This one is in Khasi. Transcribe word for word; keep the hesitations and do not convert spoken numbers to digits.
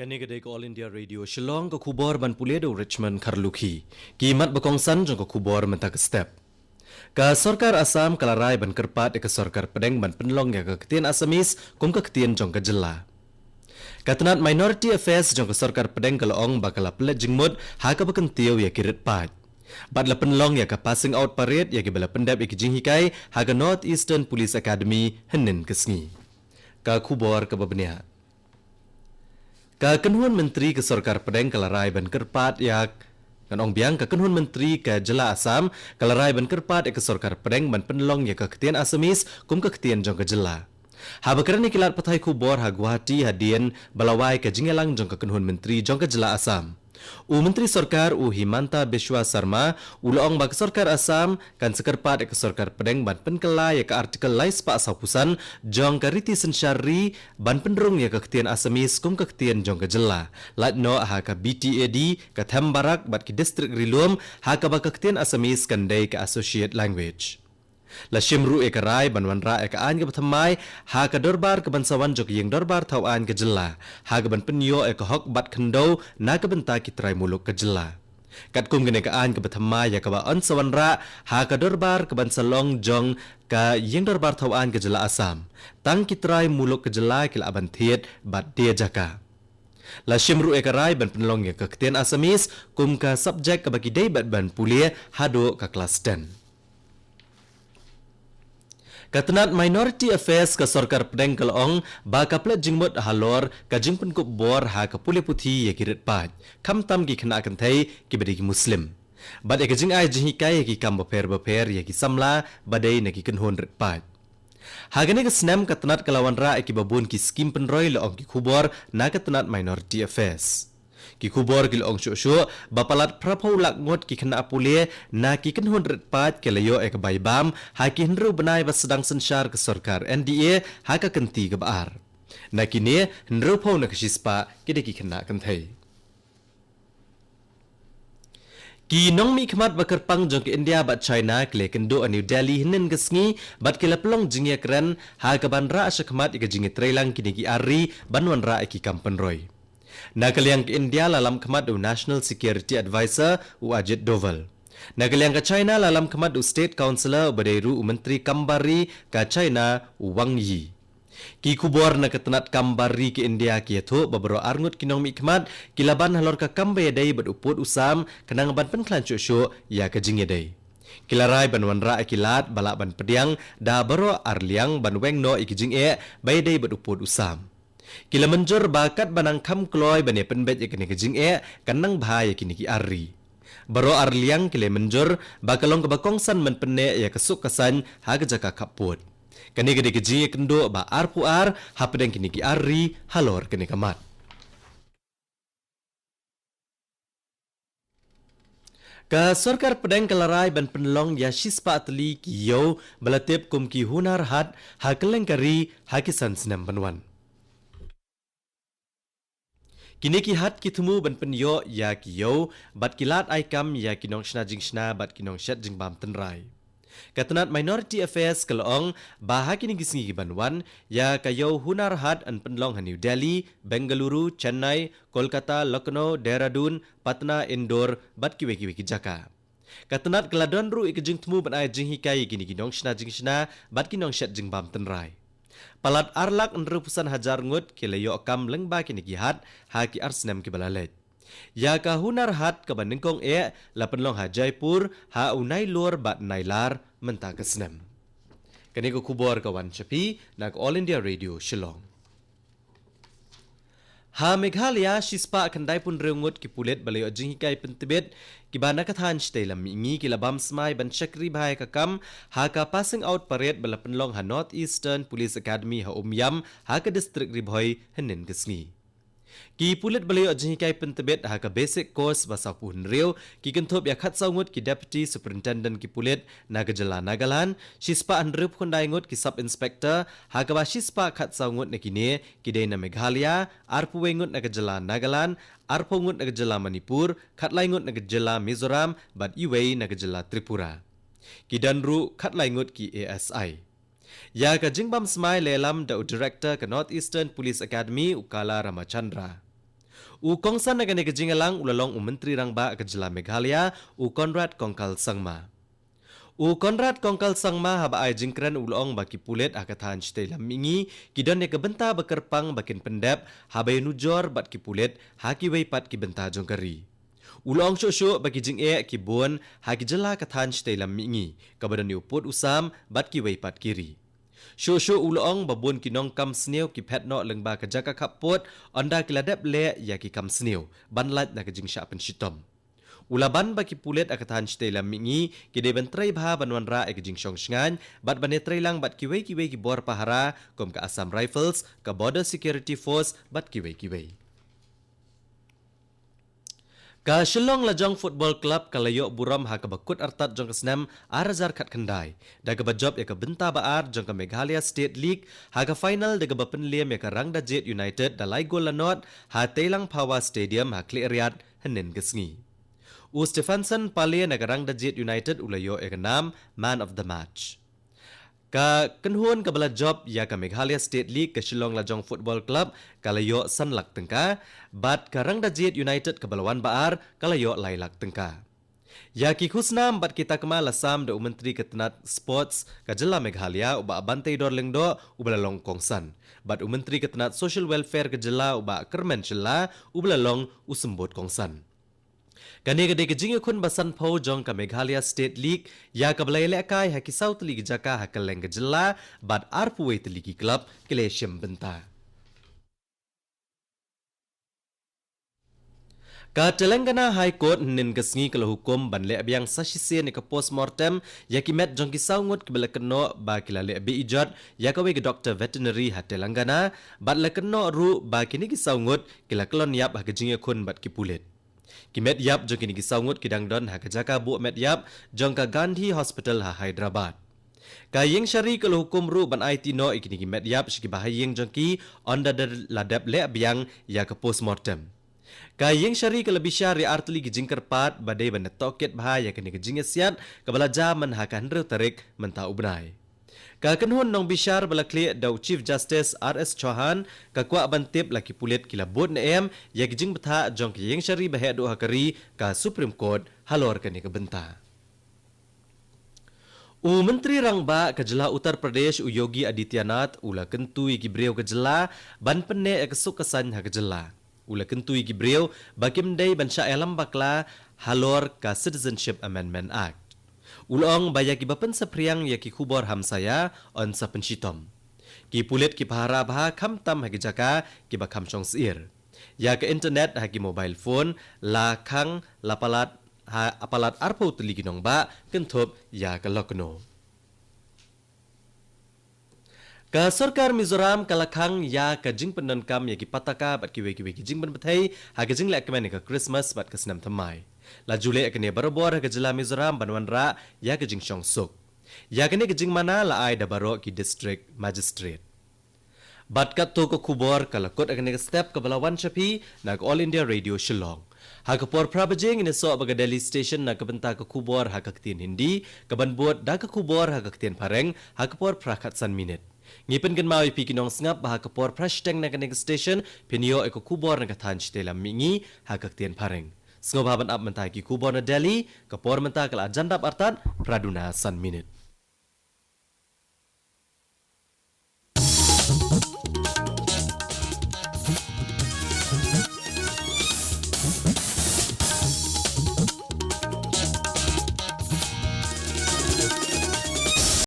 Kane ka dei ka All India Radio Shillong, ka khubor ban pule da u Richmond Kharlukhi. Ki mat ba kongsan jong ka khubor mynta ka step. Ka sorkar Assam ka la rai ban kyrpad ïa ka sorkar pdeng ban pynlong ïa ka ktien Assamese kum ka ktien jong ka jylla. Ka tnat Minority Affairs jong ka sorkar pdeng ka la ong ba ka la pynleit jingmut ha kaba kyntiew ïa ki rit paid. Bad la pynlong ïa ka passing out parade ïa kiba la pyndep ïa ki jinghikai ha ka North Eastern Police Academy hynnin ka sngi. Ka khubor kaba bniah. Ka kynhun myntri ka sorkar pdeng ka la rai ban kyrpad ïa, ngan ong biang, ka kynhun myntri ka jylla Assam ka la rai ban kyrpad ïa ka sorkar pdeng ban pynlong ïa ka ktien Assamese kum ka ktien jong ka jylla. Haba kren ïa ki lad pathai khubor ha Guwahati hadien ba la wai ka jingïalang jong ka kynhun myntri jong ka jylla Assam, u myntri sorkar u Himanta Biswa Sarma u la ong ba ka sorkar Assam kan sa kyrpad ïa ka sorkar pdeng ban pynkylla ïa ka Article lai spah saw phew san jong ka riti synshar ri ban pynrung ïa ka ktien Assamese kum ka ktien jong ka jylla, lait noh ha ka B T A D, ka Them Barak bad ki distrik ri lum ha kaba ka ktien Assamese kan dei ka associate language. La shim ruh ïa ka rai ban wanrah ïa ka aiñ kaba thymmai ha ka dorbar kaban sa wan jong ka ïing dorbar thaw aiñ ka jylla ha kaban pynïoh ïa ka hok bat khyndew na ka bynta ki trai muluk ka jylla. Katkum kane ka aiñ kaba thymmai ïa kaba yn sa wanrah ha ka dorbar kaban sa long jong ka ïing dorbar thaw aiñ ka jylla Assam, tang ki trai muluk ka jylla ki lah ban thied bad die jaka. La shim ruh ïa ka rai ban pynlong ïa ka ktien Assamese kum ka subject kaba ki dei bad ban pule haduh ka klas ten. Ka tnat Minority Affairs ka sorkar pdeng ka la ong ba ka pynleit jingmut halor ka jingpynkup bor ha ka pule puthi ïa ki rit paid, khamtam ki khynnah kynthei kiba dei ki Muslim, bad ïa ka jingai jinghikai ïa ki kam bapher bapher ïa ki samla ba dei na ki kynhun rit paid. Ha kane ka snem ka tnat ka la wanrah ïa kiba bun ki skim pynroi, la ong ki khubor na ka tnat Minority Affairs. Ki khubor ki la ong shuh shuh ba palat phra phew lak ngut ki khynnah pule na ki kynhun rit paid ki la ïoh ïa ka bai bam ha ki hynriew bnai ba sdang synshar ka sorkar N D A ha ka kynti kaba ar. Na kine, hynriew phew na ka shispah ki dei ki khynnah kynthei. Ki nongmihkhmat ba kyrpang jong ka India bad China ki la ïakynduh ha New Delhi hynnin ka sngi bad ki la pynlong jingïakren ha kaban rah shakhmat ïa ka jingïatreilang kine ki ar ri ban wanrah ïa ki kam pynroi. Na ka liang ka India la lam khmat da u National Security Advisor u Ajit Doval. Na ka liang ka China la lam khmat da u State Councillor uba dei ruh u Myntri Kam Bar Ri ka China u Wang Yi. Ki khubor na ka tnat kam bar ri ka India ki ïathuh ba baroh arngut ki nongmihkhmat ki la ban halor ka kam ba ïadei bad u pud u sam khnang ban pynkhlaiñ shuh shuh ïa ka jingïadei. Ki la rai ban wanrah ïa ki lad ba lah ban pdiang da baroh arliang ban weng noh ïa ki jingeh ba ïadei bad u pud u sam. Ki la mynjur ba katba nang kham kloi ban ïa pynbeit ïa kane ka jingeh kan nang bha ïa kine ki ar ri. Baroh arliang ki la mynjur ba ka long kaba kongsan ban pynneh ïa ka suk ka saiñ ha ka jaka khappud. Kane ka dei ka jingïakynduh ba arphew ar hapdeng kine ki ar ri halor kane ka mat. Ka sorkar pdeng ka la rai ban pynlong ïa shispah tylli ki ïew ba la tip kum ki Hunar Haat ha kylleng ka ri ha ki san snem ban wan. Kine ki haat ki thmu ban pynïoh ïa ki ïew bad ki lad ai kam ïa ki nongshna jingshna bad ki nongshet jingbam tynrai. Ka tnat Minority Affairs ka la ong ba ha kine ki sngi ki ban wan, ïa ka ïew Hunar Haat yn pynlong ha New Delhi, Bengaluru, Chennai, Kolkata, Lucknow, Dehradun, Patna, Indore bad kiwei kiwei ki jaka. Ka tnat ka la don ruh ïa ka jingthmu ban ai jinghikai ïa kine ki nongshna jingshna bad ki nongshet jingbam tynrai. Palat ar lak hynriewphew san hajar ngut ki la ïoh kam lyngba kine ki haat ha ki ar snem kiba la leit. Ïa ka Hunar Haat kaba nyngkong eh la pynlong ha Jaipur ha u Nailur bad Nailar mynta ka snem. Kane ka khubor ka wan sha phi na ka All India Radio Shillong. Ha Meghalaya, shispah khyndaiphew hynriew ngut ki pulit ba la ïoh jinghikai pyntbit kiba na ka thaiñ shatei lam mihngi ki la bam smai ban shakri bha ïa ka kam ha ka passing out parade ba la pynlong ha North Eastern Police Academy ha Umiam ha ka distrik Ri Bhoi hynnin ka sngi. Ki pulit ba la ïoh jinghikai pyntbit ha ka basic course ba sawphew hynriew ki kynthup ïa khatsaw ngut ki Deputy Superintendent ki pulit na ka jylla Nagaland, shispah hynriewphew khyndai ngut ki Sub Inspector, ha kaba shispah khatsaw ngut na kine ki dei na Meghalaya, arphew wei ngut na ka jylla Nagaland, arphew ngut na ka jylla Manipur, khatlai ngut na ka jylla Mizoram bad iwei na ka jylla Tripura. Ki don ruh khatlai ngut ki A S I. Ïa ka jingbam smai la ïalam da u Director ka North Eastern Police Academy, u Kala Ramachandra. U kongsan ha kane ka jingïalang u la long u Myntri Rangbah ka jylla Meghalaya, u Conrad Kongkal Sangma. U Conrad Kongkal Sangma haba ai jingkren u la ong ba ki pulit ha ka thaiñ shatei lam mihngi ki don ïa ka bynta ba kyrpang ba kin pyndep haba ïanujor bad ki pulit ha kiwei pat ki bynta jong ka ri. U la ong shuh shuh ba ki jingeh ki bun ha ki jylla ka thaiñ shatei lam mihngi kaba don ïa u pud u sam bad kiwei pat ki ri. Shuh shuh u la ong ba bun ki nongkam sniew ki phet noh lyngba ka jaka khappud, ynda ki la dep leh ïa ki kam sniew ban lait na ka jingshah pynshitom. U la ban ba ki pulit ha ka thaiñ shatei lam mihngi ki dei ban trei bha ban wanrah ïa ka jingshong shngaiñ bad ban ïatreilang bad kiwei kiwei ki bor pahara kum ka Assam Rifles, ka Border Security Force bad kiwei kiwei. Ka Shillong Lajong Football Club ka la ïoh burom ha kaba kut artat jong ka snem ar hajar khatkhyndai da kaba jop ïa ka bynta ba ar jong ka Meghalaya State League ha ka final da kaba pynliem ïa ka Rangdajied United da lai gol la nod ha Teilang Phawa Stadium ha Khliehriat hynnin ka sngi. U Stephenson Pale na ka Rangdajied United u la ïoh ïa ka nam Man of the Match. Ka kynhun kaba la jop ïa ka Meghalaya State League ka Shillong Lajong Football Club ka la ïoh san lak tyngka, bad ka Rangdajied United kaba la wan ba ar ka la ïoh lai lak tyngka. Ïa ki khusnam bad ki takma la sam da u Myntri ka tnat Sports ka jylla Meghalaya u Bah Banteidor Lyngdoh uba la long kongsan, bad u Myntri ka tnat Social Welfare ka jylla u Bah Kyrmen Shylla uba la long u symbud kongsan. Kane ka dei ka jingïakhun ba sanphew jong ka Meghalaya State League, ïa kaba la ïalehkai ha ki saw tylli ki jaka ha kylleng ka jylla, bad arphew wei tylli ki club ki la ïashim bynta. Ka Telangana High Court hynnin ka sngi ka la hukum ban leh biang sa shisien ïa ka post mortem ïa ki met jong ki saw ngut kiba la kynnoh ba ki la leh beh-ijot ïa kawei ka doctor veterinary ha Telangana, bad la kynnoh ruh ba kine ki saw ngut ki la kyllon ïap ha ka jingïakhun bad ki pulit. Ki met ïap jong kine ki saw ngut ki dang don ha ka jaka buh met ïap jong ka Gandhi Hospital ha Hyderabad. Ka ïing shari ka la hukum ruh ban aiti noh ïa kine ki met ïap sha ki bahaïing jong ki, ynda da la dep leh biang ïa ka post mortem. Ka ïing shari ka la bishar ïa ar tylli ki jingkyrpad ba dei ban da tohkit bha ïa kane ka jingïasiat kaba la jia man ha ka hynriew tarik mynta u bnai. Ka kynhun nongbishar ba la khlieh da u Chief Justice R S Chauhan ka kwah ban tip la ki pulit ki la bud ne em ïa ki jingbthah jong ka ïing shari ba heh duh ha ka ri, ka Supreme Court, halor kane ka bynta. U Myntri Rangbah ka jylla Uttar Pradesh u Yogi Adityanath u la kyntu ïa ki briew ka jylla ban pynneh ïa ka suk ka saiñ ha ka jylla. U la kyntu ïa ki briew ba kim dei ban shah ïalam bakla halor ka Citizenship Amendment Act. U la ong ba ïa kiba pynsaphriang ïa ki khubor hamsaïa yn sa pynshitom. Ki pulit ki pahara bha khamtam ha ki jaka kiba kham shong syier. Ïa ka internet ha ki mobile phone la khang la palat ha, palat arphew tylli ki nongbah kynthup ïa ka Lucknow. Ka sorkar Mizoram ka la khang ïa ka jingpyndonkam ïa ki pataka bad kiwei kiwei ki jingpynbthei ha ka jingleh kmen ïa ka Christmas bad ka snem thymmai. La ju leh ïa kane barabor ha ka jylla Mizoram ban wanrah ïa ka jingshong suk. Ïa kane ka jingmana la ai da baroh ki District Magistrate. Bad katto ka khubor ka la kut ha kane ka step kaba la wan sha phi na ka All India Radio Shillong. Ha ka por phra baje ngin ïasoh bad ka Delhi Station na ka bynta ka khubor ha ka ktien Hindi, kaban bud da ka khubor ha ka ktien Phareng ha ka por phra khatsan minit. Ngi pynkynmaw ïa phi ki nongsngap ba ha ka por phra shiteng na kane ka station phin ïoh ïa ka khubor na ka thaiñ shatei lam mihngi ha ka ktien Phareng. Sngewbha ban ap mynta ïa ki khubor na Delhi, ka por mynta ka la jan dap artat phra duna san minit.